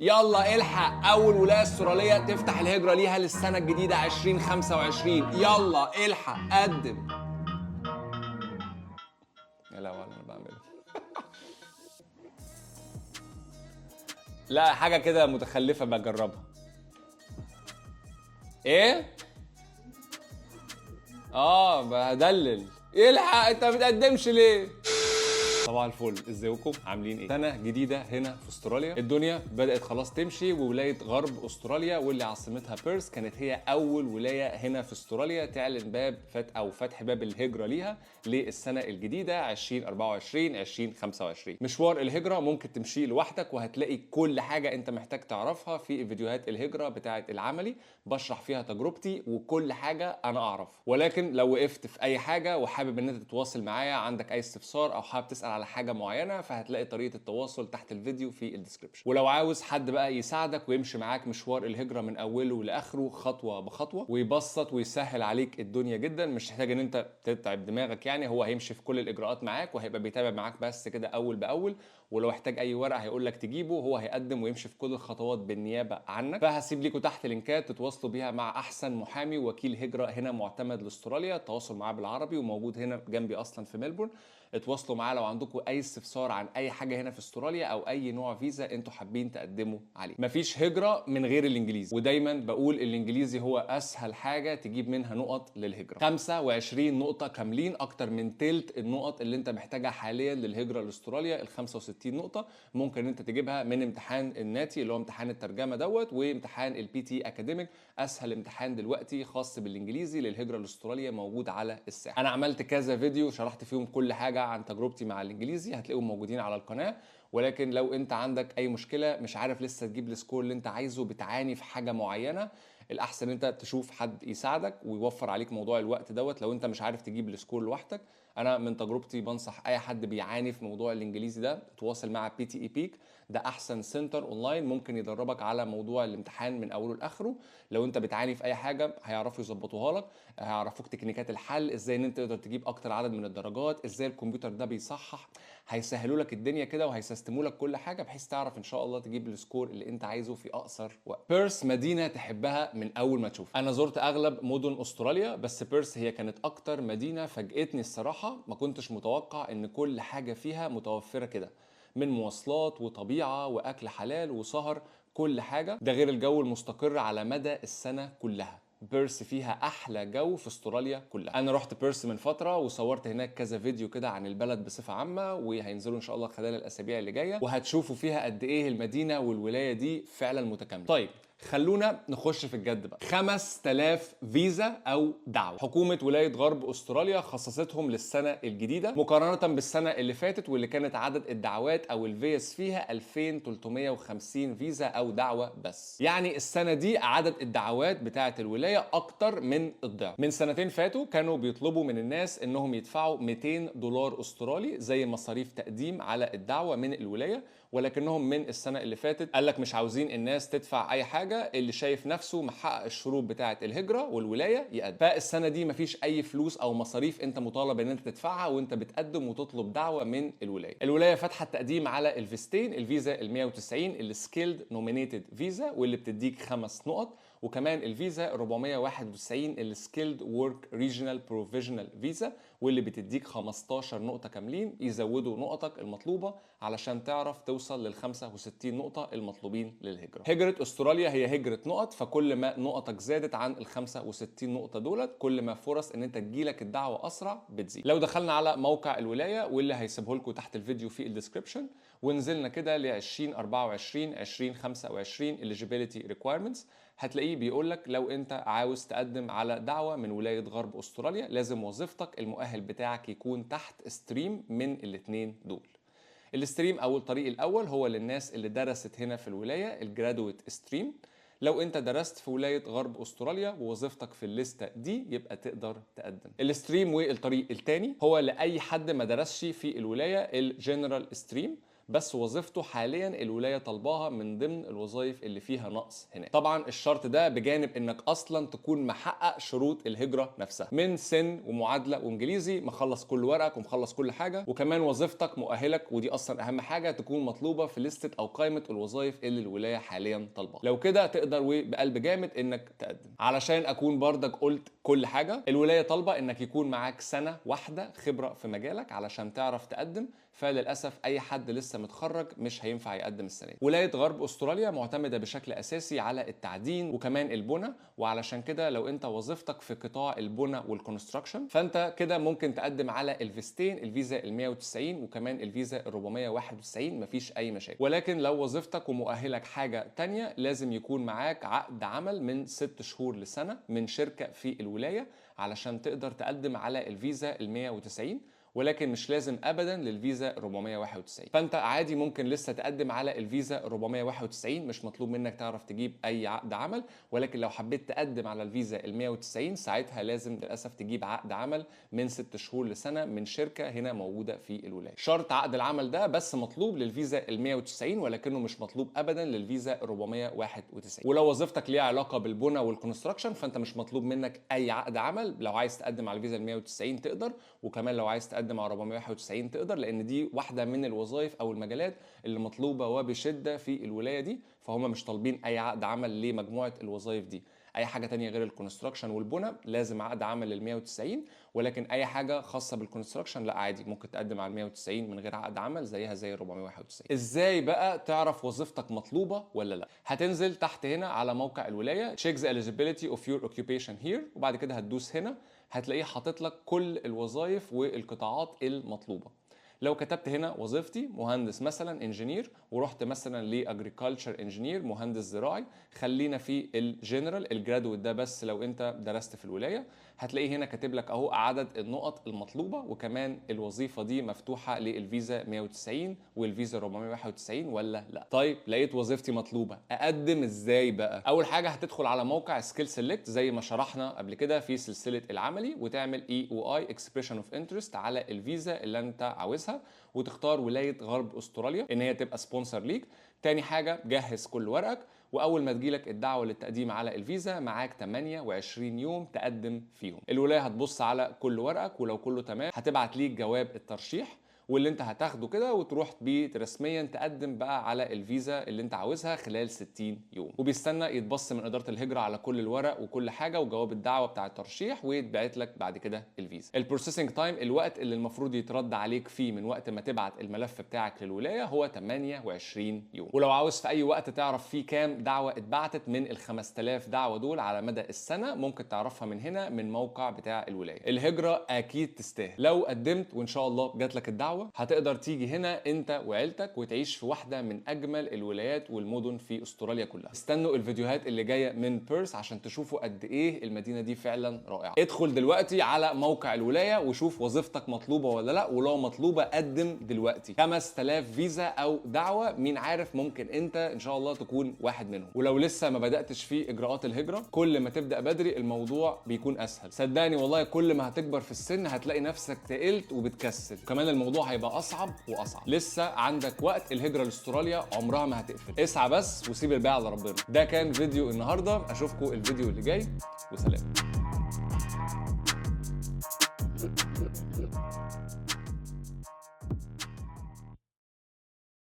يلا الحق، اول ولاية استراليه تفتح الهجرة ليها للسنة الجديدة 2025. يلا الحق قدم. يا لهوي على اللي انا بعمله. لا حاجة كده متخلفة بجربها. ايه؟ بدلل. الحق، انت ما بتقدمش ليه؟ صباح الفل، ازيكم عاملين ايه؟ سنة جديدة هنا في استراليا، الدنيا بدات خلاص تمشي، وولاية غرب استراليا واللي عاصمتها بيرث كانت هي اول ولاية هنا في استراليا تعلن باب فتح باب الهجرة ليها للسنة الجديدة 2024 2025. مشوار الهجرة ممكن تمشيه لوحدك، وهتلاقي كل حاجة انت محتاج تعرفها في فيديوهات الهجرة بتاعه العملي، بشرح فيها تجربتي وكل حاجة انا اعرفها. ولكن لو وقفت في اي حاجة وحابب ان انت تتواصل معايا، عندك اي استفسار او حابب تسال على حاجة معينة، فهتلاقي طريقه التواصل تحت الفيديو في ال description. ولو عاوز حد بقى يساعدك ويمشي معاك مشوار الهجرة من اوله لاخره خطوة بخطوة، ويبسط ويسهل عليك الدنيا جدا، مش تحتاج ان انت تتعب دماغك، يعني هو هيمشي في كل الاجراءات معاك وهيبقى بيتابع معاك بس كده اول باول، ولو احتاج اي ورقة هيقول لك تجيبه، هو هيقدم ويمشي في كل الخطوات بالنيابة عنك. فهسيب لكم تحت لينكات تتواصلوا بيها مع احسن محامي وكيل هجره هنا معتمد لاستراليا، التواصل معاه بالعربي وموجود هنا جنبي اصلا في ملبورن. اتواصلوا معاه لو عندكم اي استفسار عن اي حاجة هنا في استراليا او اي نوع فيزا انتوا حابين تقدموا عليه. مفيش هجره من غير الانجليزي، ودايما بقول الانجليزي هو اسهل حاجة تجيب منها نقط للهجرة. 25 نقطة كاملين، اكتر من تلت النقط اللي انت محتاجها حاليا للهجرة لاستراليا. ال 65 نقطة ممكن انت تجيبها من امتحان ال NAATI اللي هو امتحان الترجمة دوت، وامتحان ال PTE Academic، اسهل امتحان دلوقتي خاص بالانجليزي للهجرة لاستراليا موجود على الساحة. انا عملت كذا فيديو شرحت فيهم كل حاجة عن تجربتي مع الانجليزي، هتلاقيهم موجودين على القناة. ولكن لو انت عندك اي مشكلة، مش عارف لسه تجيب ال score اللي انت عايزه، بتعاني في حاجة معينة، الاحسن انت تشوف حد يساعدك ويوفر عليك موضوع الوقت دوت. لو انت مش عارف تجيب ال score لوحدك، انا من تجربتي بنصح اي حد بيعاني في موضوع الانجليزي ده تواصل مع PTE Peak، ده احسن center online ممكن يدربك على موضوع الامتحان من اوله لاخره. لو انت بتعاني في اي حاجة هيعرفوا يظبطوها لك، هيعرفوك تكنيكات الحل، ازاي ان انت تقدر تجيب اكتر عدد من الدرجات، ازاي الكمبيوتر ده بيصحح، هيسهلوا لك الدنيا كده وهيسيستموا لك كل حاجة بحيث تعرف ان شاء الله تجيب ال score اللي انت عايزه في اقصر وقت. بيرث مدينة تحبها من اول ما تشوف. انا زرت اغلب مدن استراليا، بس بيرث هي كانت اكتر مدينة فاجئتني الصراحة. ما كنتش متوقع ان كل حاجة فيها متوفرة كده، من مواصلات وطبيعه واكل حلال وسهر، كل حاجة، ده غير الجو المستقر على مدى السنة كلها. بيرث فيها احلى جو في استراليا كلها. انا رحت بيرث من فترة وصورت هناك كذا فيديو كده عن البلد بصفة عامة، وهينزلوا ان شاء الله خلال الاسابيع اللي جاية، وهتشوفوا فيها قد ايه المدينة والولاية دي فعلا متكاملة. طيب خلونا نخش في الجد بقى. 5000 فيزا او دعوه حكومة ولاية غرب استراليا خصصتهم للسنة الجديدة، مقارنة بالسنة اللي فاتت واللي كانت عدد الدعوات او الفيز فيها 2350 فيزا او دعوه بس. يعني السنة دي عدد الدعوات بتاعه الولاية اكتر من الضعف. من سنتين فاتوا كانوا بيطلبوا من الناس انهم يدفعوا $200 استرالي زي مصاريف تقديم على الدعوة من الولاية، ولكنهم من السنة اللي فاتت قال لك مش عاوزين الناس تدفع اي حاجة، اللي شايف نفسه محقق الشروط بتاعه الهجرة والولاية يقدم. فالسنة دي مفيش اي فلوس او مصاريف انت مطالب ان انت تدفعها وانت بتقدم وتطلب دعوه من الولاية. الولاية فاتحة التقديم على الفيزتين، الفيزا ال 190 ال skilled nominated visa واللي بتديك 5 نقط، وكمان الفيزا 491 ال skilled worker regional provisional visa واللي بتديك 15 نقطة كاملين، يزودوا نقطك المطلوبة علشان تعرف توصل لل 65 نقطة المطلوبين للهجرة. هجرة استراليا هي هجرة نقط، فكل ما نقطك زادت عن ال 65 نقطة دولت كل ما فرص ان انت تجيلك الدعوة اسرع بتزيد. لو دخلنا على موقع الولاية واللي هيسيبه لكم تحت الفيديو في ال description، ونزلنا كده ل 2024 2025 eligibility requirements، هتلاقيه بيقول لك لو انت عاوز تقدم على دعوه من ولاية غرب استراليا لازم وظيفتك المؤهل بتاعك يكون تحت stream من الاثنين دول. ال stream او الطريق الاول هو للناس اللي درست هنا في الولاية، ال graduate stream. لو انت درست في ولاية غرب استراليا ووظيفتك في الليستة دي يبقى تقدر تقدم. ال stream والطريق الثاني هو لاي حد ما درسش في الولاية، ال general stream. بس وظيفته حاليا الولاية طالباها من ضمن الوظائف اللي فيها نقص هناك. طبعا الشرط ده بجانب انك اصلا تكون محقق شروط الهجرة نفسها من سن ومعادله وانجليزي، مخلص كل ورقك ومخلص كل حاجة، وكمان وظيفتك مؤهلك، ودي اصلا اهم حاجة تكون مطلوبه في لستة او قائمة الوظائف اللي الولاية حاليا طالباها. لو كده تقدر وبقلب جامد انك تقدم. علشان اكون بردك قلت كل حاجة، الولاية طالبه انك يكون معاك سنة واحدة خبره في مجالك علشان تعرف تقدم، فللاسف اي حد لسه متخرج مش هينفع يقدم السنة دي. ولاية غرب استراليا معتمدة بشكل اساسي على التعدين وكمان البنى، وعلشان كده لو انت وظيفتك في قطاع البنى وال construction فانت كده ممكن تقدم على الفيزتين، الفيزا ال 190 وكمان الفيزا ال 491، مفيش اي مشاكل. ولكن لو وظيفتك ومؤهلك حاجة تانية لازم يكون معاك عقد عمل من 6 شهور لسنه من شركة في الولاية علشان تقدر تقدم على الفيزا ال 190، ولكن مش لازم ابدا للفيزا 491. فانت عادي ممكن لسه تقدم على الفيزا 491، مش مطلوب منك تعرف تجيب اي عقد عمل، ولكن لو حبيت تقدم على الفيزا ال 190 ساعتها لازم للاسف تجيب عقد عمل من 6 شهور لسنه من شركة هنا موجودة في الولاية. شرط عقد العمل ده بس مطلوب للفيزا ال 190، ولكنه مش مطلوب ابدا للفيزا 491. ولو وظيفتك ليها علاقة بالبنى وال construction فانت مش مطلوب منك اي عقد عمل، لو عايز تقدم على الفيزا ال 190 تقدر، وكمان لو عايز تقدم على 491 تقدر، لان دي واحدة من الوظائف او المجالات اللي مطلوبه وبشدة في الولاية دي، فهم مش طالبين اي عقد عمل لمجموعة الوظائف دي. اي حاجة تانية غير ال construction والبنى لازم عقد عمل لل 190، ولكن اي حاجة خاصة بال construction لا عادي ممكن تقدم على 190 من غير عقد عمل زيها زي 491. ازاي بقى تعرف وظيفتك مطلوبه ولا لا؟ هتنزل تحت هنا على موقع الولاية check the eligibility of your occupation here، وبعد كده هتدوس هنا هتلاقيه حاطط لك كل الوظائف والقطاعات المطلوبة. لو كتبت هنا وظيفتي مهندس مثلا engineer، ورحت مثلا ل agriculture engineer مهندس زراعي، خلينا في ال general ال graduate ده بس لو انت درست في الولاية، هتلاقيه هنا كاتب لك اهو عدد النقط المطلوبة، وكمان الوظيفة دي مفتوحة للفيزا 190 والفيزا 491 ولا لا. طيب لقيت وظيفتي مطلوبه، اقدم ازاي بقى؟ اول حاجة هتدخل على موقع Skill Select زي ما شرحنا قبل كده في سلسلة العملي، وتعمل EOI expression of interest على الفيزا اللي انت عاوزها، وتختار ولاية غرب استراليا ان هي تبقى sponsor ليك. تاني حاجة جهز كل ورقك، واول ما تجيلك الدعوة للتقديم على الفيزا معاك 28 يوم تقدم فيهم. الولاية هتبص على كل ورقك، ولو كله تمام هتبعت ليك جواب الترشيح واللي انت هتاخده كده وتروح بيه رسميا تقدم بقى على الفيزا اللي انت عاوزها خلال 60 يوم. وبيستنى يتبص من ادارة الهجرة على كل الورق وكل حاجة وجواب الدعوة بتاع الترشيح، ويتبعت لك بعد كده الفيزا. ال processing time، الوقت اللي المفروض يترد عليك فيه من وقت ما تبعت الملف بتاعك للولاية هو 28 يوم. ولو عاوز في اي وقت تعرف فيه كام دعوه اتبعتت من ال 5000 دعوه دول على مدى السنة ممكن تعرفها من هنا من موقع بتاع الولاية. الهجرة اكيد تستاهل، لو قدمت وان شاء الله جات لك الدعوة هتقدر تيجي هنا انت وعيلتك وتعيش في واحدة من اجمل الولايات والمدن في استراليا كلها. استنوا الفيديوهات اللي جاية من بيرث عشان تشوفوا قد ايه المدينة دي فعلا رائعة. ادخل دلوقتي على موقع الولاية وشوف وظيفتك مطلوبه ولا لا، ولو مطلوبه قدم دلوقتي. 5000 فيزا او دعوه، مين عارف ممكن انت ان شاء الله تكون واحد منهم. ولو لسه ما بداتش في اجراءات الهجرة، كل ما تبدا بدري الموضوع بيكون اسهل. صدقني والله كل ما هتكبر في السن هتلاقي نفسك تقلت وبتكسل، كمان الموضوع هيبقى اصعب واصعب. لسه عندك وقت، الهجرة لاستراليا عمرها ما هتقفل، اسعى بس وسيب الباقي على ربنا. ده كان فيديو النهارده، اشوفكم الفيديو اللي جاي وسلام.